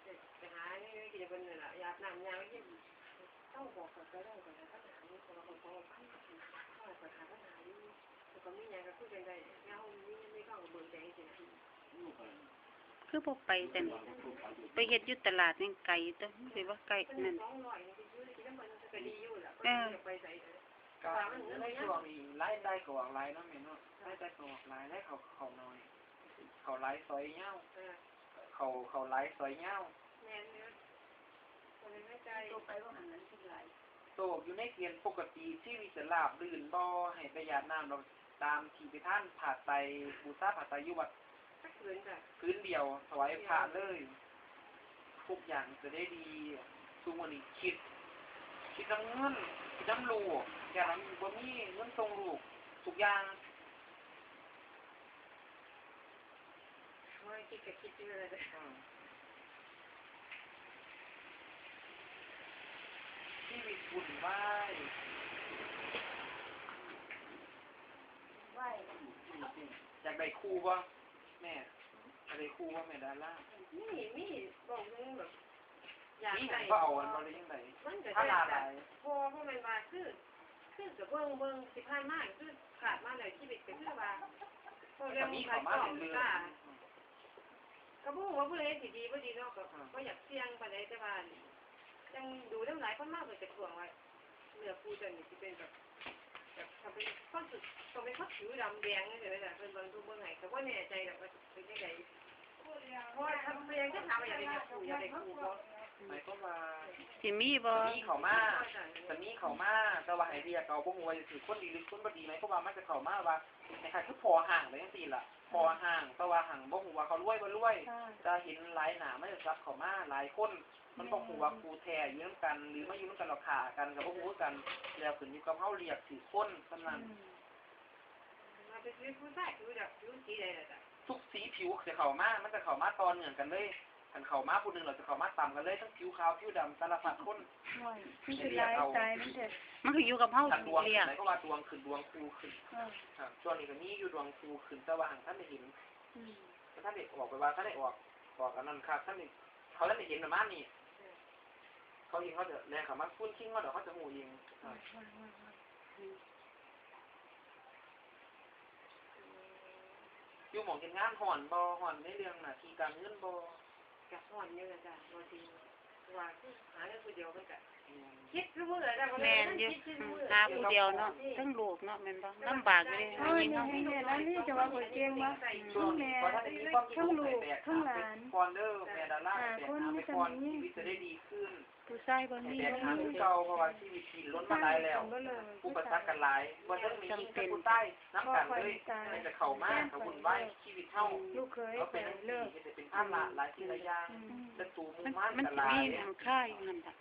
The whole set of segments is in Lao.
ໄປຫາໃນກິດຈະເພິ່ນນັ້ນລະ ອາບນ້ຳ ຍ່າງໄປກິນ ເຈົ້າບອກຂ້ອຍກໍໄດ້ ຂ້ອຍກໍຫາຢູ່ ເພາະວ່າຂ້ອຍກໍບໍ່ຟັງ ຂ້ອຍກໍຫາບັນຫາຢູ່ ແລ້ວກໍມີຫຍັງກໍຄຸຍກັນໄດ້ ເຮົາມີເງິນມີທອງກໍເບິ່ງແຕ່ງຊີ້ນະ. ຄືບໍ່ໄປຊັ້ນ ໄປເຮັດຢູ່ຕະຫຼາດຍັງໄກຕົວະ ຊິວ່າໃກ້ນັ້ນ ສອງຮ້ອຍນີ້ຊິຢູ່ໄດ້ກິນນຳເພິ່ນກໍດີຢູ່ລະ ເອີ ບໍ່ໄດ້ໄປໃສເດີ ກໍ ແຕ່ວ່າມັນ ໃນຊ່ວງນີ້ລາຍ ລາຍຈ່າຍກໍອອກຫຼາຍເນາະແມ່ເນາະ ລາຍຈ່າຍກໍອອກຫຼາຍ ລາຍເຂົ້າ ເຂົ້າໜ້ອຍ ເຂົ້າຫຼາຍ ຊອຍຍາວ ເອີ ເຂົ້າ ເຂົ້າຫຼາຍ ຊອຍຍາວ ແມ່ນຢູ່ ບໍ່ແມ່ນລາຍຈ່າຍ ໂຕໄປວ່າຫັ້ນມັນຊິຫຼາຍ ໂຕຢູ່ໃນເກນປົກກະຕິ ຊີວິດຈະລາບລື່ນບໍ່ ໃຫ້ໄປຢາດນ້ຳດອກ ຕາມທີ່ໄປທານຜ້າໄຕ ບູຊາຜ້າໄຕຢູ່ວັດ ຈັກຜືນຈ້ະ ຜືນດຽວ ຖວາຍພະເລີຍ ທຸກຢ່າງຈະໄດ້ດີ ຊຸມື້ນີ້ຄິດ ຄິດນຳເງິນ ຄິດນຳລູກ ຢ້ານວ່າບໍ່ມີເງິນສົ່ງລູກ ທຸກຢ່າງ ໂອ້ຍ ຄິດກໍຄິດຢູ່ແລ້ວເດີ ອືມ ຊີວິດວຸ່ນວາຍ ວາຍ ຢາກໄດ້ຄູ່ບໍ່ແມ່? ຢາກໄດ້ຄູ່ບໍ່ແມ່ດາລາ? ມີ ມີ ເວົ້າເຖິງແບບ ຢາກໄດ້ ມີຫຍັງກໍເອົາ ມັນບໍ່ໄດ້ຈັ່ງໃດ ມັນກໍ ພາລະຫຼາຍ ບໍ່ ບໍ່ແມ່ນວ່າຄື ຄືກໍເບິ່ງ ເບິ່ງທີ່ຜ່ານມາ ຄືຜ່ານມາແລ້ວ ຊີວິດກໍຄືວ່າ ເວົ້າເລື່ອງຂາຍຂອງ ກໍບໍ່ຮູ້ວ່າຜູ້ໃດຊິດີບໍ່ດີເນາະ ກໍ ອືມ ບໍ່ຢາກສ່ຽງປານໃດ ແຕ່ວ່າຈັ່ງດູນຳຫຼາຍຄົນມາ ເພິ່ນກໍຖ່ວງວ່າ ເນື້ອຄູ່ເຈົ້ານີ້ຊິເປັນແບບ ແບບ ຕ້ອງເປັນຄົນ ຕ້ອງເປັນຄົນຜິວດຳແດງຈັ່ງຊີ້ນະ ເພິ່ນເບິ່ງດູເບິ່ງໃຫ້ ກໍບໍ່ແນ່ໃຈດອກວ່າຊິເປັນຈັ່ງໃດ ເພາະວ່າເພິ່ນຍັງຈະຖາມວ່າຢາກໄດ້ເນື້ອຄູ່ ຢາກໄດ້ຄູ່ບໍ່ ໝາຍຄວາມວ່າ ຊິມີບໍ່ ຈະມີເຂົ້າມາ ຈະມີເຂົ້າມາ ແຕ່ວ່າໃຫ້ເລືອກເອົາ ບໍ່ຮູ້ວ່າຊິຖືກຄົນດີ ຫຼື ຄົນບໍ່ດີ ໝາຍຄວາມວ່າມັນຈະເຂົ້າມາວ່າ ຄ້າຍໆຄືພໍຫ້າງໄປຈັ່ງຊີ້ລະ ພໍຫ້າງ ແຕ່ວ່າຫັ້ນບໍ່ຮູ້ວ່າເຂົາລວຍບໍ່ລວຍ ຈະເຫັນຫຼາຍໜ້າ ມັນຈະສັບເຂົ້າມາຫຼາຍຄົນ ມັນບໍ່ຮູ້ວ່າຄູ່ແທ້ຢູ່ນຳກັນ ຫຼື ມາຢູ່ນຳກັນແລ້ວຂ້າກັນກໍບໍ່ຮູ້ຄືກັນ ແລ້ວຂຶ້ນຢູ່ກັບເຮົາເລືອກຖືກຄົນສ່ຳນັ້ນ ອືມ ວ່າໄປຊີວິດຜູ້ຊາຍຜິວດຳຜິວສີໃດລະຈ້ະ ທຸກສີຜິວຈະເຂົ້າມາ ມັນຈະເຂົ້າມາຕໍ່ເນື່ອງກັນເລີຍ ຄັນເຂົ້າມາຜູ້ໜຶ່ງແລ້ວຈະເຂົ້າມາຕຳກັນເລີຍ ທັງຜິວຂາວຜິວດຳ ສາລະພັດຄົນ ໂອ້ຍ ມັນຊິຫຼາຍຕາຍມັນແທ້ ມັນຂຶ້ນຢູ່ກັບເຮົາເລືອກ ຄັນດວງຂຶ້ນ ໝາຍຄວາມວ່າດວງຂຶ້ນ ດວງຄູ່ຂຶ້ນ ເອີ ຊ່ວງນີ້ກໍມີຢູ່ດວງຄູ່ຂຶ້ນ ແຕ່ວ່າຫາກທັນໄດ້ເຫັນ ອືມ ບໍ່ທັນໄດ້ອອກ ແບບວ່າທັນໄດ້ອອກ ອອກອັນນັ້ນຄັກ ທັນໄດ້ ເຂົາທັນໄດ້ເຫັນປະມານນີ້ ເຂົາເຫັນເຂົາຈະແລ່ນເຂົ້າມາຄູນຄິງເຮົາດອກ ເຂົາຈະຮູ້ເອງ ຢູ່ໝ່ອງເຮັດງານຮ້ອນບໍ່? ຮ້ອນໃນເລື່ອງໜ້າທີ່ການເງິນບໍ່? ກະຮ້ອນຢູ່ລະຈ້າ ບໍ່ຈິງ ເພາະວ່າຄືຫາເງິນຜູ້ດຽວມັນກະ ແມ່ນ ຄິດຊຸມື້ລະຈ້າ ແມ່ນຢູ່ ອືມ ຫາຜູ້ດຽວເນາະ ທັງລູກເນາະ ແມ່ນບໍ່? ລຳບາກເດ້ ເອີ ແມ່ນໆ ອັນນີ້ຈະວ່າຂ້ອຍເກັ່ງວະ ອືມ ແມ່ ທັງລູກ ທັງຫຼານ ກ່ອນເດີແມ່ດາລາ ຫ້າຄົນ ມີແຕ່ຜູ້ຍິງ ຊີວິດຈະໄດ້ດີຂຶ້ນ ຜູ້ຊາຍບໍ່ມີ ແບກຫາງຄືເກົ່າ ເພາະວ່າຊີວິດດີ້ນລົນມາຫຼາຍແລ້ວ ອຸປະສັກກໍຫຼາຍ ບໍ່ເຖິງມີແຕ່ຜູ້ຊາຍນຳກັນເລີຍ ໃຜຈະເຂົ້າມາກໍວຸ່ນວາຍຊີວິດເຮົາ ລູກເຂີຍ ເຮົາເປັນຈັ່ງຊີ້ ເຮັດໃຫ້ເປັນພາລະຫຼາຍສິ່ງຫຼາຍຢ່າງ ສັດຕູໝູ່ມານກໍຫຼາຍ ມັນຊິມີຫຍັງຄາຢູ່ຫັ້ນລະ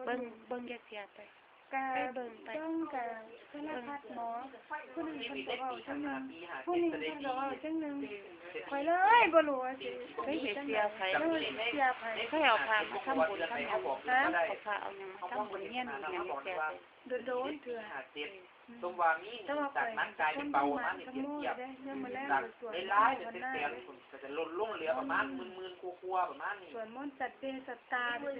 ເບິ່ງ ເບິ່ງຢ່າເສຍໄປ ກະເບິ່ງໄປ ເບິ່ງກະສາລະພັດໝໍ ຜູ້ໜຶ່ງເພິ່ນກໍເວົ້າຈັ່ງໜຶ່ງ ຜູ້ໜຶ່ງເພິ່ນກໍເວົ້າຈັ່ງໜຶ່ງ ຂ້ອຍເລີຍບໍ່ຮູ້ວ່າຊິ ເຄີຍເສຍໃຜ ເອີ ເສຍໃຜ ເຄີຍເອົາພະມາທຳບຸນທຳຫຍັງ ເອົາພະເອົາຫຍັງມາທຳບຸນຮຽນອີ່ຫຍັງເສຍໄປ ໂດນໆເທື່ອ ສົມວ່າມີ ແຕ່ວ່າຂ້ອຍ ຈາກໜັກກາຍເປັນເບົາ ມານີ້ ທຳໂມ ທຽບ ເດ້ ຍາມມື້ແລງ ຈາກ ສວດ ຫຼາຍໆ ເປັນແສນໆ ພຸ້ນ ກໍຈະຫຼຸດລົງເຫຼືອປະມານ ອືມ ໝື່ນໆ ກວ່າໆ ປະມານນີ້ ສວດມົນສັດເດ ສັດຕາ ມັນ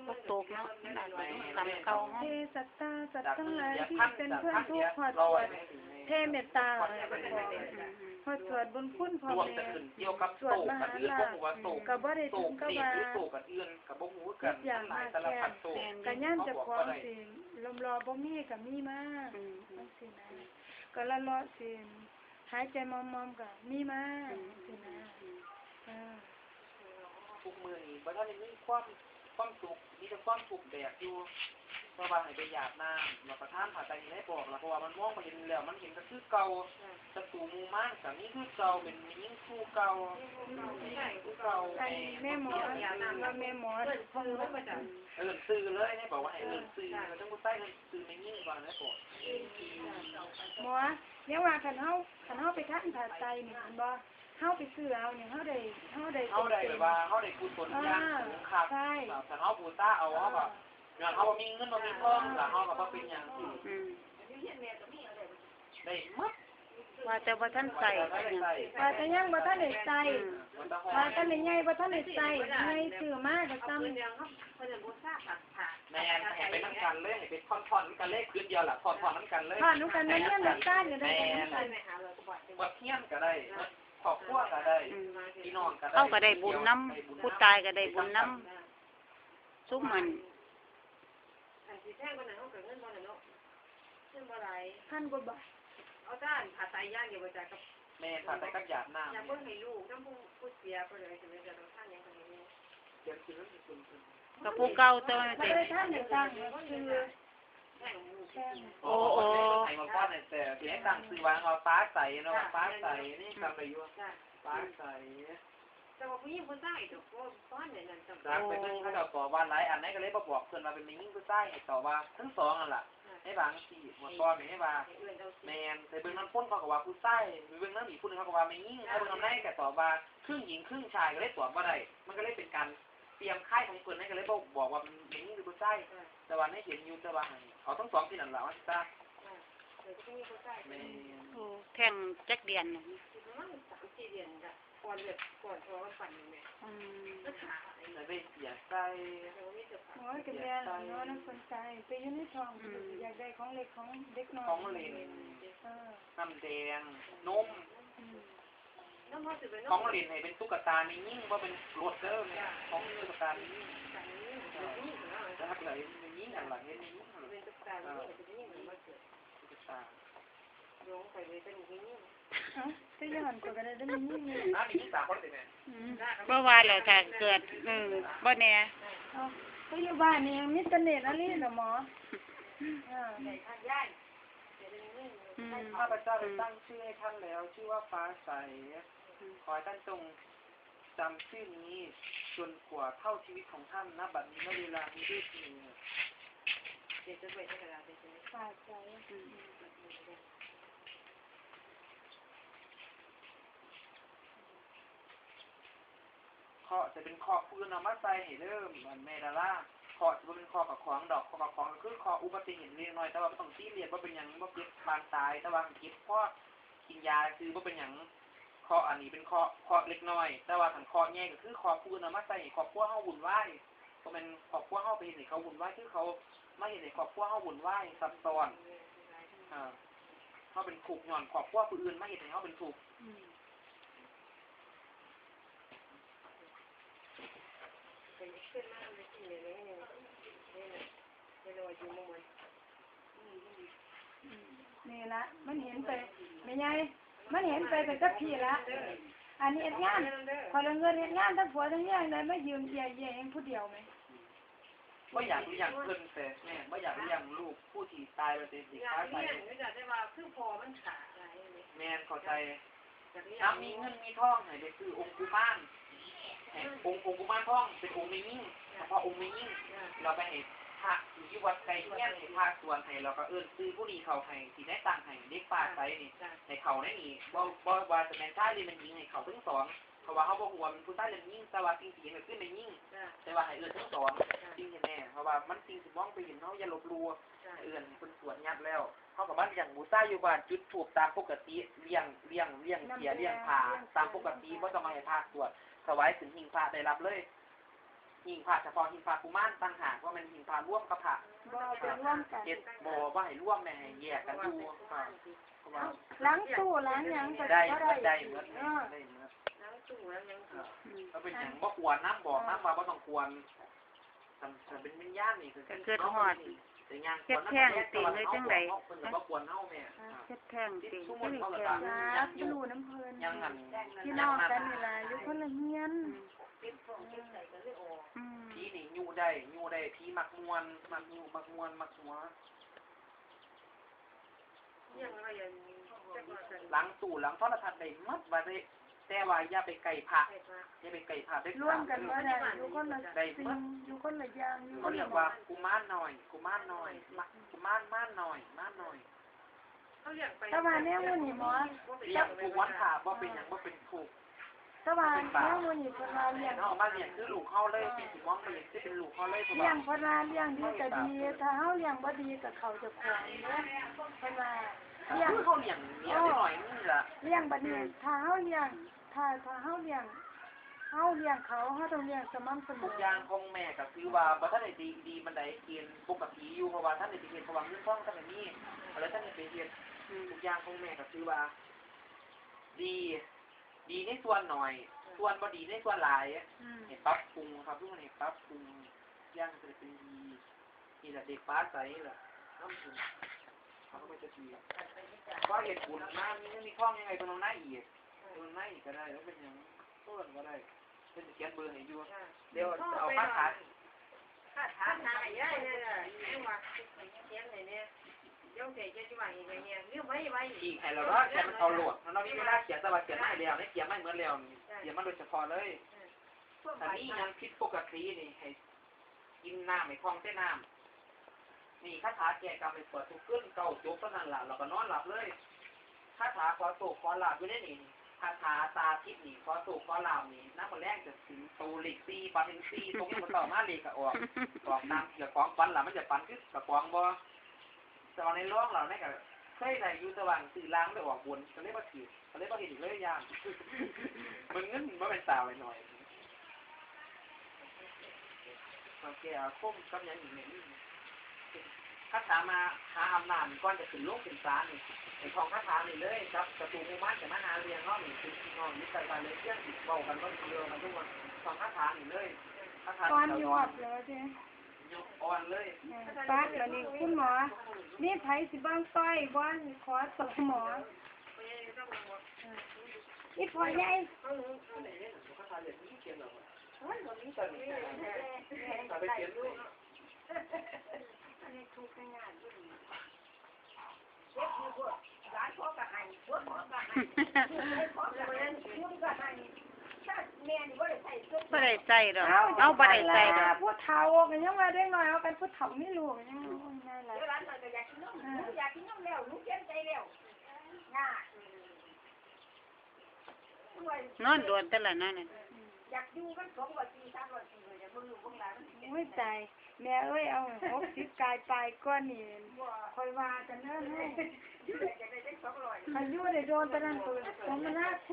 ມັນຕົກເນາະ ມັນອາດຈະຢູ່ຕາມເກົ່າເຮົາ ເດ ສັດຕາ ສັດທັງຫຼາຍທີ່ເປັນເພື່ອນທຸກ ຮອດສວດແຜ່ເມດຕາ ອືມ ຮອດສວດບຸນຄຸນພໍ່ແມ່ ສວດມະຫາລາດ ກໍບໍ່ໄດ້ເຖິງກັບວ່າ ໂຕກເດ ຫຼື ໂຕກອັນອື່ນ ກໍບໍ່ຮູ້ຄືກັນ ມັນຫຼາຍສາລະພັດໂຕກ ກໍຍາມເຈົ້າຂອງຊິລໍ່ໆ ບໍ່ມີກໍມີມາ ອືມ ຈັ່ງຊີ້ນະ ກໍເລາະໆ ຊິ ຫາຍໃຈມອມໆ ກໍມີມາ ອືມ ຊີ້ນະ ອືມ ເອີ ທຸກມື້ນີ້ບໍ່ທັນໄດ້ມີຄວາມ ຄວາມສຸກ ມີແຕ່ຄວາມທຸກແບກຢູ່ ເພາະວ່າໃຫ້ໄປຢາດນ້ຳ ແລ້ວປະທານຜ້າໄຕໃຫ້ບອກລະ ເພາະວ່າມັນມອງບໍ່ເຫັນແລ້ວ ມັນເຫັນແຕ່ຄືເກົ່າ ສັດຕູໝູ່ມານກໍມີຄືເກົ່າ ເປັນແມ່ຍິງຄືເກົ່າ ແມ່ຍິງຄືເກົ່າ ອັນແມ່ໝໍ ແມ່ໝໍ ເອີ້ນຊື່ເລີຍ ບອກວ່າໃຫ້ເອີ້ນຊື່ ເອີ ທັງຜູ້ຊາຍເອີ້ນຊື່ແມ່ຍິງ ວ່າແນວ ໝໍ ແນວວ່າຄັນເຮົາ ຄັນເຮົາໄປທາງພາກໃຕ້ນີ້ ແມ່ນບໍ່? ເຮົາໄປຊື້ເອົານີ້ ເຮົາໄດ້ ເຮົາໄດ້ ເຮົາໄດ້ແບບວ່າເຮົາໄດ້ກຸສົນຢ່າງສູງຄັກ ໃຊ່ ຖ້າເຮົາບູຊາເອົາ ເຮົາກໍ ຍ້ອນເຮົາບໍ່ມີເງິນບໍ່ມີທອງ ລະເຮົາກໍບໍ່ເປັນຫຍັງ ອືມ ໄດ້ໝົດ ວ່າແຕ່ບໍ່ທັນໃຊ້ ວ່າແຕ່ຍັງບໍ່ທັນໄດ້ໃຊ້ ອືມ ວ່າແຕ່ໃຫຍ່ບໍ່ທັນໄດ້ໃຊ້ ໃຫຍ່ຊື້ມາກໍສ່ຳ ແມ່ນ ໃຫ້ໄປນຳກັນເລີຍ ໃຫ້ເປັນທ່ອນໆນຳກັນເລີຍ ຄືນດຽວລະ ທ່ອນໆນຳກັນເລີຍ ທ່ອນນຳກັນ ມາຮຽນນຳກັນກໍໄດ້ ແມ່ນ ນຳກັນ ເບິດຮຽນກໍໄດ້ ເບິດຄອບຄົວກໍໄດ້ ອືມ ພີ່ນ້ອງກໍໄດ້ ເຮົາກໍໄດ້ບຸນນຳ ຜູ້ຕາຍກໍໄດ້ບຸນນຳ ຊຸມອັນ ອັນຊິແພງປານນັ້ນ ເຮົາກໍເງິນບໍ່ໄດ້ເນາະ ເງິນບໍ່ຫຼາຍ ພັນກວ່າບາດ ເອົາແຕ່ອັນຜ້າໄຕຢ່າງດຽວບໍ່ຈັກກັບ ແມ່ນ ຜ້າໄຕກັບຢາດນ້ຳ ຢາກເບິ່ງໃຫ້ລູກນຳ ຜູ້ ຜູ້ເສຍ ຜູ້ໃດ ຊິແມ່ນຈະຕ້ອງທານຫຍັງກໍໃຫ້ແດ່ ຂຽນຊື່ນາມສະກຸນເພິ່ນ ກໍຜູ້ເກົ່າ ແຕ່ວ່າມັນເປັນ ບໍ່ໄດ້ທັນໄດ້ຕັ້ງຊື່ ແພງ ໂອ້ ໂອ້ ໃຫ້ມາກ່ອນ ແຕ່ທີ່ໃຫ້ຕັ້ງຊື່ວ່າ ເອົາ ຟ້າໃສເນາະ ຟ້າໃສ ນີ້ຈຳໄດ້ຢູ່ ຟ້າໃສ ແຕ່ວ່າຜູ້ຍິງຜູ້ຊາຍກໍບໍ່ ບໍ່ທັນໄດ້ນັ້ນຊ້ຳ ຈັກ ໄປເບິ່ງເຂົາເຈົ້າຕອບວ່າຫຼາຍອັນໃດ ກໍເລີຍບໍ່ບອກເພິ່ນວ່າເປັນແມ່ຍິງຜູ້ຊາຍ ໃຫ້ຕອບວ່າທັງສອງຫັ້ນລະ ໃຫ້ບາງຊີ້ ໝວດກ່ອນໃຫ້ວ່າ ແມ່ນ ໄປເບິ່ງນຳຄົນເຂົາກໍວ່າຜູ້ຊາຍ ໄປເບິ່ງນຳອີກຜູ້ໜຶ່ງເຂົາກໍວ່າແມ່ຍິງ ໃຫ້ເບິ່ງນຳໃນກໍຕອບວ່າຄຶ່ງຍິງຄຶ່ງຊາຍ ກໍເລີຍຕອບບໍ່ໄດ້ ມັນກໍເລີຍເປັນການ ຕຽມຄາຍຂອງເພິ່ນ ໃຫ້ກໍເລີຍບໍ່ບອກວ່າແມ່ນຍິງຫຼືຜູ້ຊາຍ ເອີ ແຕ່ວ່າໃນເຫັນຢູ່ ແຕ່ວ່າໃຫ້ເອົາທັງສອງທີ່ນັ້ນລະວ່າຊັ້ນຊະ ເອີ ແມ່ນ ໂອ້ ແພງຈັກເດືອນນະ ປະມານສາມສີ່ເດືອນນີ້ລະ ກ່ອນເລືອດ ກ່ອນ ເພາະວ່າມັນປັນແມ່ ອືມ ມັນຂາວ ແລ້ວໄປເສຍໃສ່ ໂອ້ຍ ກໍແມ່ນເນາະ ນຳຄົນຕາຍ ໄປຢູ່ໃນທ້ອງ ອືມ ຢາກໄດ້ຂອງເລັກຂອງເດັກນ້ອຍ ຂອງຫຼິ້ນ ເອີ ນ້ຳແດງ ນົມ ອືມ ຂອງຫຼິ້ນໃຫ້ເປັນຕຸກກະຕາແມ່ຍິງ ບໍ່ແມ່ນລົດເດີແມ່ ຂອງຕຸກກະຕາແມ່ຍິງ ຈັກເລີຍແມ່ຍິງຫັ້ນລະ ເຫັນແມ່ຍິງຫັ້ນລະ ຕຸກກະຕາ ເອີ ຕຸກກະຕາ ເອົ້າ ແຕ່ຢູ່ຫັ້ນຂ້ອຍກໍໄດ້ແຕ່ແມ່ຍິງນີ້ ອືມ ບໍ່ວ່າແລ້ວ ຖ້າເກີດ ເອີ ບໍ່ແນ່ ເອົ້າ ກໍຢູ່ບ້ານນີ້ມີແຕ່ເນດອາລີລະໝໍ ເອີ ອືມ ຂ້າພະເຈົ້າໄດ້ຕັ້ງຊື່ໃຫ້ທ່ານແລ້ວ ຊື່ວ່າຟ້າໃສ ຂໍໃຫ້ທ່ານຈົ່ງຈຳຊື່ນີ້ຈົນກວ່າເທົ່າຊີວິດຂອງທ່ານ ນະບັດນີ້ ນະເວລານີ້ເດີ ເຂາະຈະເປັນເຄາະຜູ້ອື່ນເອົາມາໃສ່ໃຫ້ເດີ ແມ່ດາລາ ເຄາະຈະບໍ່ແມ່ນເຄາະເຈົ້າຂອງດອກ ເຄາະເຈົ້າຂອງກໍຄືເຄາະອຸບັດຕິເຫດເລັກນ້ອຍ ແຕ່ວ່າບໍ່ຕ້ອງຊີຣຽສ ບໍ່ເປັນຫຍັງ ບໍ່ເຈັບປານຕາຍ ແຕ່ວ່າເຈັບພໍ ກິນຢາຊື່ ບໍ່ເປັນຫຍັງ ເຄາະອັນນີ້ເປັນເຄາະ ເຄາະເລັກນ້ອຍ ແຕ່ວ່າຄັນເຄາະໃຫຍ່ກໍຄືເຄາະຜູ້ອື່ນເອົາມາໃສ່ໃຫ້ຄອບຄົວເຮົາວຸ່ນວາຍ ບໍ່ແມ່ນຄອບຄົວເຮົາໄປເຮັດໃຫ້ເຂົາວຸ່ນວາຍ ຄືເຂົາມາເຮັດໃຫ້ຄອບຄົວເຮົາວຸ່ນວາຍຊັບຊ້ອນ ເຮົາເປັນທຸກຍ້ອນຄອບຄົວຜູ້ອື່ນມາເຮັດໃຫ້ເຮົາເປັນທຸກ ອືມ ນີ້ລະ ມັນເຫັນໄປ ແມ່ໃຫຍ່ ມັນເຫັນໄປຕັ້ງແຕ່ພີ້ລະ ອັນນີ້ເຮັດງານ ຂ້ອຍລະເງິນເຮັດງານ ທັງຜົວທັງເມຍ ໄດ້ມາຢືມເອີ່ຍໆ ຫຍັງຜູ້ດຽວແໝ່ ບໍ່ຢາກລ້ຽງເພິ່ນແຕ່ ແມ່ນ ບໍ່ຢາກລ້ຽງລູກຜູ້ທີ່ຕາຍໄປ ແຕ່ຊິ ຢາກລ້ຽງຢູ່ ແຕ່ວ່າຄືພໍ່ມັນຂາຫຼາຍເດ້ ແມ່ນ ເຂົ້າໃຈ ນຳມີເງິນມີທອງໃຫ້ໄດ້ຊື້ອົງກຸມານ ໃຫ້ອົງ ອົງກຸມານທອງເປັນອົງແມ່ຍິງ ສະເພາະອົງແມ່ຍິງ ແລ້ວໄປໃຫ້ພະທີ່ຢູ່ວັດໃກ້ເຮືອນ ໃຫ້ພະສວດໃຫ້ ແລ້ວກໍເອີ້ນຊື່ຜູ້ນີ້ເຂົ້າໃຫ້ ທີ່ໄດ້ຕັ້ງໃຫ້ເດັກຟ້າໃສນີ້ ໃຫ້ເຂົ້າໃນນີ້ ບໍ່ ບໍ່ວ່າຈະແມ່ນຊາຍຫຼືແມ່ນຍິງ ໃຫ້ເຂົ້າທັງສອງ ເພາະວ່າເຮົາບໍ່ຮູ້ວ່າເປັນຜູ້ຊາຍຫຼືແມ່ຍິງ ແຕ່ວ່າສິ່ງທີ່ເຫັນກໍຄືແມ່ຍິງ ແຕ່ວ່າໃຫ້ເອີ້ນທັງສອງ ສິ່ງແທ້ໆ ເພາະວ່າມັນ ສິ່ງທີ່ມອງໄປເຫັນ ເຮົາຢ່າລົບຫຼູ່ ໃຫ້ເອີ້ນເພິ່ນສວດຍັດແລ້ວ ເຮົາກໍມາລ້ຽງບູຊາຢູ່ບ້ານ ຈຸດທູບຕາມປົກກະຕິ ລ້ຽງ ລ້ຽງ ລ້ຽງເຈຍ ລ້ຽງພະຕາມປົກກະຕິ ບໍ່ຕ້ອງໃຫ້ພະສວດ ຖວາຍຂຶ້ນຫິ້ງພະໄດ້ຮັບເລີຍ ຫິ້ງພະສະເພາະຫິ້ງພະກຸມານຕ່າງຫາກ ບໍ່ແມ່ນຫິ້ງພະລວມກັບພະ ບໍ່ ເຮັດ ບໍ່ ບໍ່ໃຫ້ລວມ ແມ່ນໃຫ້ແຍກກັນຢູ່ ເພາະວ່າ ຫຼັງຕູ້ຫຼັງຫຍັງກໍໄດ້ ໄດ້ໝົດ ໄດ້ໝົດ ຫຼັງຕູ້ຫຼັງຫຍັງ ເອີ ບໍ່ເປັນຫຍັງ ບໍ່ຄວນນຳ ບອກນຳວ່າບໍ່ຕ້ອງຄວນ ຄັນ ຄັນເປັນວິນຍານນີ້ ກໍຄິດຮອດ ເຮັດແທ້ງຕິ ຫຼືຈັ່ງໃດ ເພິ່ນກໍບໍ່ຄວນເຮົາແມ່ ເຮັດແທ້ງຕິ ຄືເຮັດແທ້ງ ສາທຸນຳເພິ່ນ ພີ່ນ້ອງກັນນີ້ລະ ຢູ່ຄົນລະເຮືອນ ອືມ ຜີນີ້ຍຸໄດ້ ຍຸໄດ້ ຜີມັກມ່ວນ ມັກຍຸ ມັກມ່ວນ ມັກຫົວ ຫຼັງຕູ້ ຫຼັງໂທລະທັດໄດ້ໝົດວ່າເດ ແຕ່ວ່າຢ່າໄປໃກ້ພະ ຢ່າໄປໃກ້ພະເດັດຂາດ ລວມກັນບໍ່ໄດ້ ຢູ່ຄົນລະສິ່ງ ຢູ່ຄົນລະຢ່າງ ຢູ່ຄົນລະໝ່ອງ ເຂົາເອີ້ນວ່າກຸມານນ້ອຍ ກຸມານນ້ອຍ ມະ ກຸມານ ມານນ້ອຍ ມານນ້ອຍ ແຕ່ວ່າແນວມື້ນີ້ໝໍ ລ້ຽງທຸກວັນພະ ບໍ່ເປັນຫຍັງ ບໍ່ເປັນທຸກ ແຕ່ວ່າແນວມື້ນີ້ເພິ່ນວ່າລ້ຽງ ເຮົາມາລ້ຽງຄືລູກເຮົາເລີຍ ເປັນຊິມອງໄປເຮັດຄືເປັນລູກເຮົາເລີຍ ລ້ຽງເພິ່ນວ່າລ້ຽງດີກໍດີ ຖ້າເຮົາລ້ຽງບໍ່ດີກໍເຂົ້າເຈົ້າຂອງເດ້ ເພິ່ນວ່າ ລ້ຽງ ຄືເຮົາລ້ຽງເມຍນ້ອຍໆນີ້ລະ ລ້ຽງ ບັດນີ້ ອືມ ຖ້າເຮົາລ້ຽງ ຖ້າ ຖ້າເຮົາລ້ຽງ ເຮົາລ້ຽງເຂົາ ເຮົາຕ້ອງລ້ຽງສະໝ່ຳສະເໝີ. ທຸກຢ່າງຂອງແມ່ກໍຖືວ່າບໍ່ທັນໄດ້ດີ ດີປານໃດ ເກນປົກກະຕິຢູ່ ເພາະວ່າທັນໄດ້ໄປເຮັດ ເພາະວ່າເງິນທອງທັນໄດ້ມີ ກໍເລີຍທັນໄດ້ໄປເຮັດ. ອືມ ທຸກຢ່າງຂອງແມ່ກໍຖືວ່າດີ ດີໃນສ່ວນໜ້ອຍ ອືມ ສ່ວນບໍ່ດີໃນສ່ວນຫຼາຍ. ອືມ ໃຫ້ປັບປຸງ ຄັບ ໃຫ້ປັບປຸງ ຢ່າງຈະເປັນດີ. ນີ້ແຫຼະເດັກຟ້າໃສນີ້ແຫຼະ ນຳເພິ່ນ ເຂົາກໍຈະດີ ເພາະເຮັດບຸນມາ ມີເງິນມີທອງຍັງໄງ ເພິ່ນເອົານາອີກ ເພິ່ນເອົານາອີກກໍໄດ້ ບໍ່ເປັນຫຍັງ ເພິ່ນກໍໄດ້ ເພິ່ນຈະຂຽນເບີໃຫ້ຢູ່. ອ່າ ດຽວຈະເອົາຄາຖາ ຄາຖາ ຄາຖາໃຫ້ຍາຍແດ່ ແມ່ນວ່າຂຽນໃຫ້ແດ່ ດຽວໃຈຈະຊິວ່າອີກໃຫ້ແດ່ ລືມໄວ້ ໄວ້ອີກ ອີກໃຫ້ແລ້ວເນາະ ແຕ່ມັນເອົາໂລດ ເຮົາມີເວລາຂຽນ ແຕ່ວ່າຂຽນມາໃຫ້ແລ້ວ ໄດ້ຂຽນມາໃຫ້ໝົດແລ້ວນີ້ ຂຽນມາໂດຍສະເພາະເລີຍ. ຖ້າມີຫຍັງຜິດປົກກະຕິນີ້ ໃຫ້ ກິນນ້ຳໃຫ້ຄ່ອງແຕ່ນ້ຳ. ນີ້ຄາຖາແກ້ກຳໃຫ້ປວດທຸກຄືນ ເກົ້າຈົບເທົ່ານັ້ນລະ ແລ້ວກໍນອນຫຼັບເລີຍ. ຄາຖາຂໍໂຊກຂໍລາບຢູ່ໃນນີ້ ຄາຖາຕາທິບນີ້ ຂໍໂຊກຂໍລາບນີ້ ນຳມື້ແລງຈະເປັນໂຕເລກສີ່ ຝັນເຫັນສີ່ຕົກ ຍາມມື້ເຊົ້າມາເລກກໍອອກ ອອກຕາມທີ່ເຈົ້າຂອງຝັນລະ ມັນຈະຝັນຄືເຈົ້າຂອງບໍ່? ແຕ່ວ່າໃນລອງລະ ໃນກໍເຄີຍໄດ້ຢູ່ ແຕ່ວ່າຊື້ລ່າງໄປອອກບົນ ກໍເລີຍບໍ່ຖືກ. ກໍເລີຍບໍ່ເຮັດອີກເລີຍ ຢ້ານ ເບິ່ງເງິນບໍ່ແມ່ນຕາໄວ້ໜ້ອຍ. ເຂົາແກ້ອາຄົມກັບຫຍັງອີກແມ່ນ ຄັນຖາມາຫາອຳນາດ ກ່ອນຈະຂຶ້ນໂລງຂຶ້ນສານນີ້ ໃຫ້ທ່ອງຄາຖານີ້ເລີຍ ຈັບສັດຕູງູມານຈະມາຫາລ້ຽງເຮົານີ້ ເປັນພີ່ນ້ອງຢູ່ໃກ້ບ້ານເຮືອນຄຽງ ເວົ້າກັນບໍ່ຮູ້ເລື່ອງກັນທຸກມື້ ທ່ອງຄາຖານີ້ເລີຍ ຄາຖາ ກ່ອນຢູ່ອອກເລີຍເດ້. ຍົກອ່ອນເລີຍ ແມ່ນປະ ບາດນີ້ຄຸນໝໍ ມີໃຜຊິເບິ່ງຕ້ອຍບໍ່? ຂໍໂຕໝໍ ອີ່ພໍ່ໃຫຍ່ ໂອ້ຍ ບໍ່ມີ ອັນນີ້ທຸກຍາກຢູ່ນີ້. ບໍ່ໄດ້ໃຊ້ດອກ ເອົາ ບໍ່ໄດ້ໃຊ້ດອກ ຜູ້ເຖົ້າກໍຍັງວ່າເດັກນ້ອຍ ເອົາກັນຜູ້ເຖົ້າມີລູກຍັງວ່າງ່າຍຫຼາຍ ເອີ ນອນໂດນແຕ່ລະນອນນັ້ນ ຢາກຢູ່ມັນສອງຮ້ອຍປີ ສາມຮ້ອຍປີ ເບິ່ງລູກເບິ່ງຫຼານມັນ ໂອ້ຍ ຕາຍ ແມ່ເອີຍ ເອົາຫົກສິບກາຍປາຍກ່ອນນີ້ ຄ່ອຍວ່າກັນເດີ ຄັນຢູ່ໄດ້ໂດນປານນັ້ນ ສມນະ